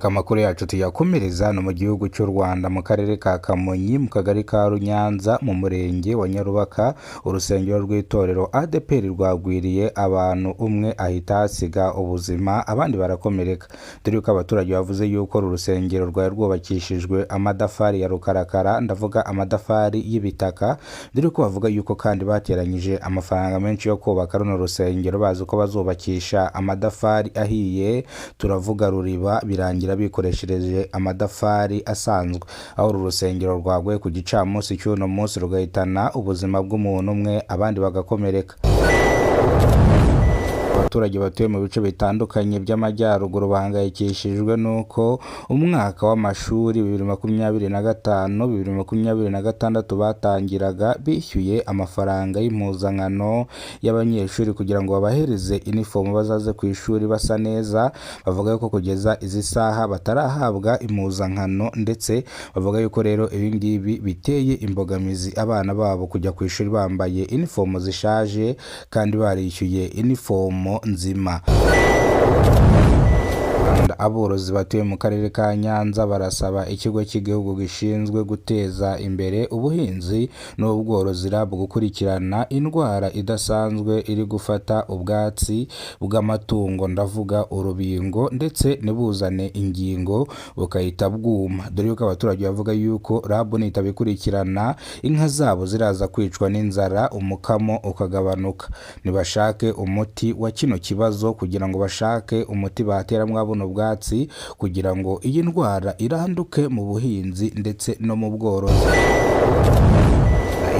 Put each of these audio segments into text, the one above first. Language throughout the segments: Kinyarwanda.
Amakuru yacu tuyakomereza hano mu gihugu cy'u Rwanda, mu karere ka Kamonyi, mu kagari ka Runyanza, mu murenge wa Nyarubaka, urusengero rw'itorero ADEPR rwagwiriye abantu, umwe ahita ahasiga ubuzima, abandi barakomereka. Dore ko abaturage bavuze yuko uru rusengero rwari rwubakishijwe amatafari ya rukarakara, ndavuga amatafari y'ibitaka. Dore ko bavuga yuko kandi bateranyije amafaranga menshi yo kubaka runo rusengero, bazi ko bazubakisha amatafari ahiye, turavuga ruriba, birangira bikoreshereje amatafari asanzwe. Aho uru rusengero rwaguye ku gicamunsi cy'uno munsi, rugahitana ubuzima bw'umuntu umwe, abandi bagakomereka. Abaturage batuye mu bice bitandukanye by'amajyaruguru bahangayikishijwe n'uko umwaka w'amashuri 2025 2026 batangiraga bishyuye amafaranga y'impuzankano y'abanyeshuri kugira ngo babahereze inifomu bazaze ku ishuri basa neza. Bavuga ko kugeza izi saha batarahabwa impuzankano, ndetse bavuga yuko rero ibi ngibi biteye imbogamizi abana babo kujya ku ishuri bambaye inifomu zishaje kandi barishyuye inifomo nzima. Aborozi batuye mu karere ka Nyanza barasaba ikigo cy'igihugu gishinzwe guteza imbere ubuhinzi n'ubworozi RAB gukurikirana indwara idasanzwe iri gufata ubwatsi bw'amatungo, ndavuga urubingo, ndetse ntibuzane ingingo bukahita bwuma. Dore yuko abaturage bavuga yuko RAB nitabikurikirana inka zabo ziraza kwicwa n'inzara, umukamo ukagabanuka. Nibashake umuti wa kino kibazo kugira ngo bashake umuti batera buno bwatsi kugira ngo iyi ndwara iranduke mu buhinzi ndetse no mu bworozi.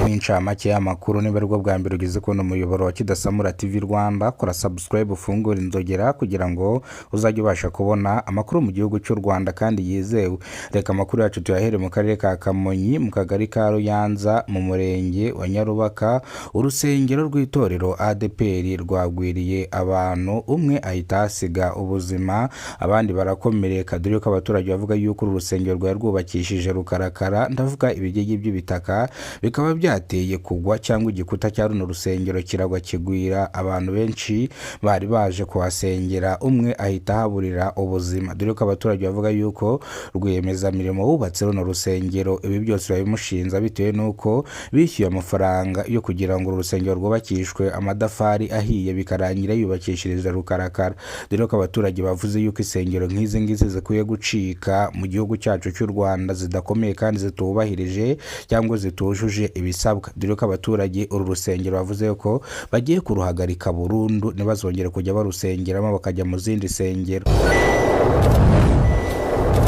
N'incamake y'amakuru. Niba aribwo bwa mbere ugeze kubona umuyoboro wa Kidasamura TV Rwanda, kora subscribe, ufungure inzogera kugira ngo uzajye ubasha kubona amakuru mu gihugu cy'u Rwanda kandi yizewe. Reka amakuru yacu tuyahere mu karere ka Kamonyi, mu kagari ka Ruyanza, mu murenge wa Nyarubaka. Urusengero rw'itorero ADEPR rwagwiriye abantu, umwe ahita ahasiga ubuzima, abandi barakomereka. Dore ko abaturage bavuga yuko uru rusengero rwari rwubakishije rukarakara, ndavuga ibigegi by'ibitaka, bikaba byateye kugwa cyangwa igikuta cya runo rusengero kiragwa, kigwira abantu benshi bari baje kuhasengera, umwe ahita ahaburira ubuzima. Dore ko abaturage bavuga yuko rwiyemezamirimo wubatse runo rusengero ibi byose babimushinza, bitewe n'uko bishyuye amafaranga yo kugira ngo uru rusengero rwubakishwe amatafari ahiye, bikarangira yubakishiriza rukarakara. Dore ko abaturage bavuze yuko insengero nk'izi ngizi zikwiye gucika mu gihugu cyacu cy'u Rwanda, zidakomeye kandi zitubahirije cyangwa zitujuje ibisabwa. Dore ko abaturage uru rusengero bavuze ko bagiye kuruhagarika burundu, ntibazongere kujya barusengeramo, bakajya mu zindi nsengero.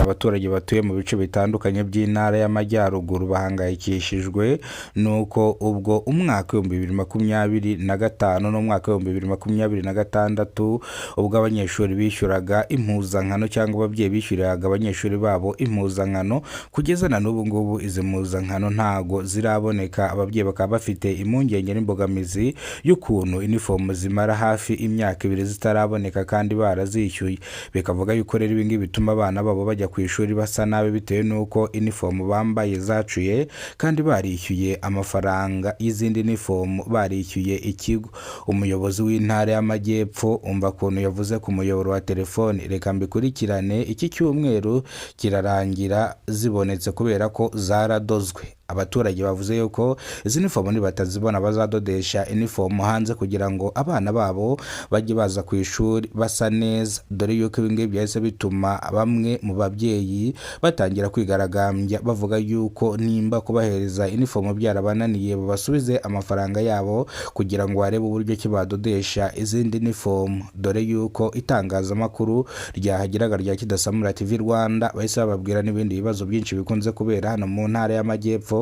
Abaturage batuye mu bice bitandukanye by'intara y'amajyaruguru bahangayikishijwe n'uko ubwo umwaka 2025 n'umwaka 2026, ubwo abanyeshuri bishyuraga impuzankano cyangwa ababyeyi bishyuriraga abanyeshuri babo impuzankano, kugeza na n'ubu ngubu izi mpuzankano ntago ziraboneka. Ababyeyi bakaba bafite impungenge n'imbogamizi y'ukuntu inifomu zimara hafi imyaka 2 zitaraboneka kandi barazishyuye. Bikavuga yuko rero ibi ngibi bituma abana babo bajya ku ishuri basa nabi, bitewe n'uko inifomu bambaye zacuye kandi barishyuye amafaranga y'izindi nifomu, barishyuye ikigo. Umuyobozi w'intara y'amajyepfo, umva ukuntu yavuze ku muyoboro wa telefoni: "Reka mbikurikirane, iki cyumweru kirarangira zibonetse kubera ko zaradozwe." Abaturage bavuze yuko izi nifomu nibatazibona bazadodesha inifomu hanze kugira ngo abana babo bajye baza ku ishuri basa neza. Dore yuko ibi ngibi byahise bituma bamwe mu babyeyi batangira kwigaragambya, bavuga yuko nimba kubahereza inifomu byarabananiye, babasubize amafaranga yabo kugira ngo barebe uburyo ki badodesha izindi nifomu. Dore yuko itangazamakuru ryahageraga rya Kidasamura TV Rwanda, bahise bababwira n'ibindi bibazo byinshi bikunze kubera hano mu ntara y'amajyepfo.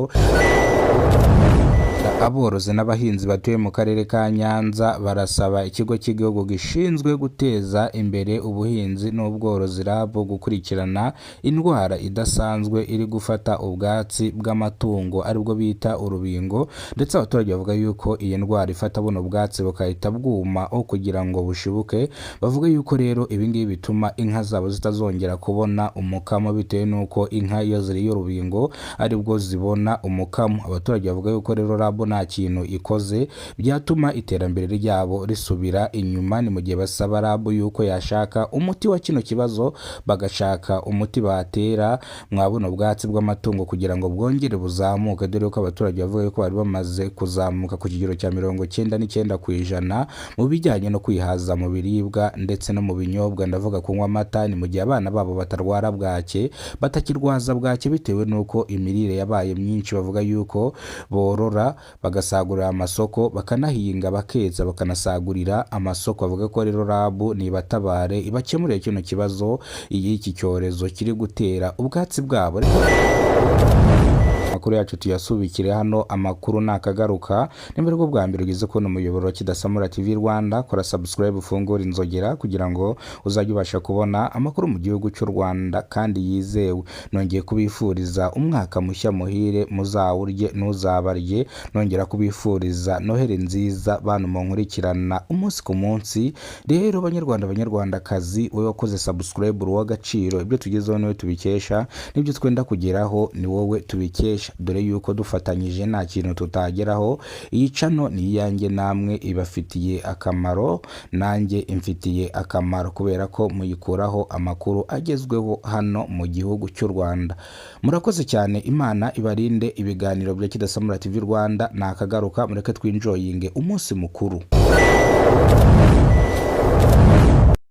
Aborozi n'abahinzi batuye mu karere ka Nyanza barasaba ikigo cy'igihugu gishinzwe guteza imbere ubuhinzi n'ubworozi RAB gukurikirana indwara idasanzwe iri gufata ubwatsi bw'amatungo, aribwo bita urubingo. Ndetse abaturage bavuga yuko iyi ndwara ifata buno bwatsi bukahita bwuma aho kugira ngo bushibuke. Bavuga yuko rero ibi ngibi bituma inka zabo zitazongera kubona umukamo, bitewe n'uko inka iyo ziriye urubingo aribwo zibona umukamo. Abaturage bavuga yuko rero RAB nta kintu ikoze byatuma iterambere ryabo risubira inyuma. Ni mu gihe basaba RAB yuko yashaka umuti wa kino kibazo, bagashaka umuti batera mwa buno bwatsi bw'amatungo kugira ngo bwongere buzamuke, dore ko abaturage bavuga yuko bari bamaze kuzamuka ku kigero cya 99% mu bijyanye no kwihaza mu biribwa ndetse no mu binyobwa, ndavuga kunywa amata. Ni mu gihe abana babo batarwara bwake, batakirwaza bwake bitewe n'uko imirire yabaye myinshi. Bavuga yuko borora bagasagurira amasoko, bakanahinga bakeza bakanasagurira amasoko. Bavuga ko rero RAB nibatabare ibakemurire kino kibazo y'iki cyorezo kiri gutera ubwatsi bwabo. Amakuru yacu tuyasubikire hano, amakuru nakagaruka. Nimba aribwo bwa mbere ugeze kubona umuyoboro wa Kidasamura TV Rwanda, kora subscribe, ufungure inzogera kugira ngo uzajye ubasha kubona amakuru mu gihugu cy'u Rwanda kandi yizewe. Nongeye kubifuriza umwaka mushya muhire, muzawurye ntuzabarye. Nongera kubifuriza Noheli nziza, bantu munkurikirana umunsi ku munsi. Rero banyarwanda, banyarwandakazi, wowe wakoze subscribe uri uw'agaciro. Ibyo tugezeho niwe tubikesha, n'ibyo twenda kugeraho ni wowe tubikesha, dore yuko dufatanyije nta kintu tutageraho. Iyi channel ni iyanjye namwe, ibafitiye akamaro, nanjye imfitiye akamaro kubera ko muyikuraho amakuru agezweho hano mu gihugu cy'u Rwanda. Murakoze cyane, Imana ibarinde. Ibiganiro bya Kidasamura TV Rwanda nakagaruka, mureke twinjoyinge umunsi mukuru.